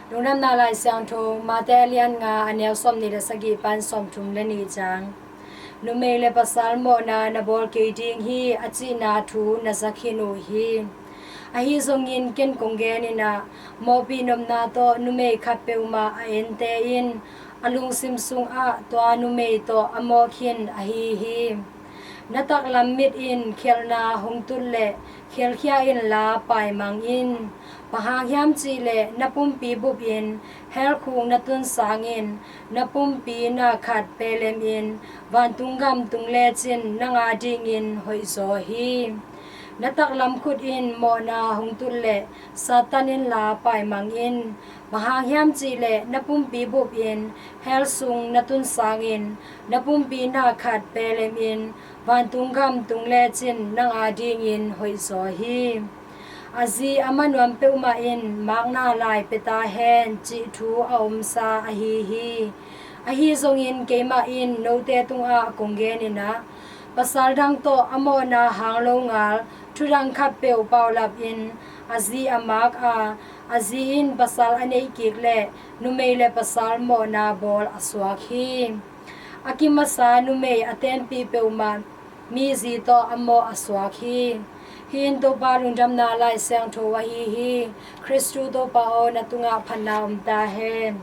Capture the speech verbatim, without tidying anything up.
Lungdamna Lai Siangtho, Mate a lian nga, a neu sawmnih le sagih pan sawmthum le nih ciang. Numei le pasal mawhna na bawl kei ding hi, a cihna thu na za khin uh hi. Ahi zongin ken kong genin ah, mawhpih nopna tawh numei khat peuhmah a ente in a lungsim sungah tua numei tawh a mawh khin ahi hi. Na taklam mit in khialhna hong tut leh khialkhia inla paimang in. Bang hang hiam cihleh na pumpi bupin hell khuk na tun sangin na pumpi na khat pelemin vantung gam tung lecin nang adingin hoihzaw hi. Na taklam khut in mawhna hong tut leh Satan inla paimang in. Bang hang hiam cihleh na pumpi bupin hell sung na tun sangin na pumpi na khat pelemin vantung gam tung lecin nang adingin hoihzaw hi. A zi a ma nuam peuhmah in makna lai pia ta hen cih thu a omsa ahi hi. Ahi zongin keimah in note tungah kong genin ah, pasal dang tawh a mawhna hang lo ngal thudang khat peuh paulapin a zi a mak a, a zi in pasal a neih kik leh numei le pasal mawhna bawl a suak hi. A kimasa numei a tenpih peuhmah mi zi tawh a mawh a suak hi. Hih in Topa Lungdamna Lai Siangtho ahi hi. Khristu Topa aw, na tungah phatna om ta hen.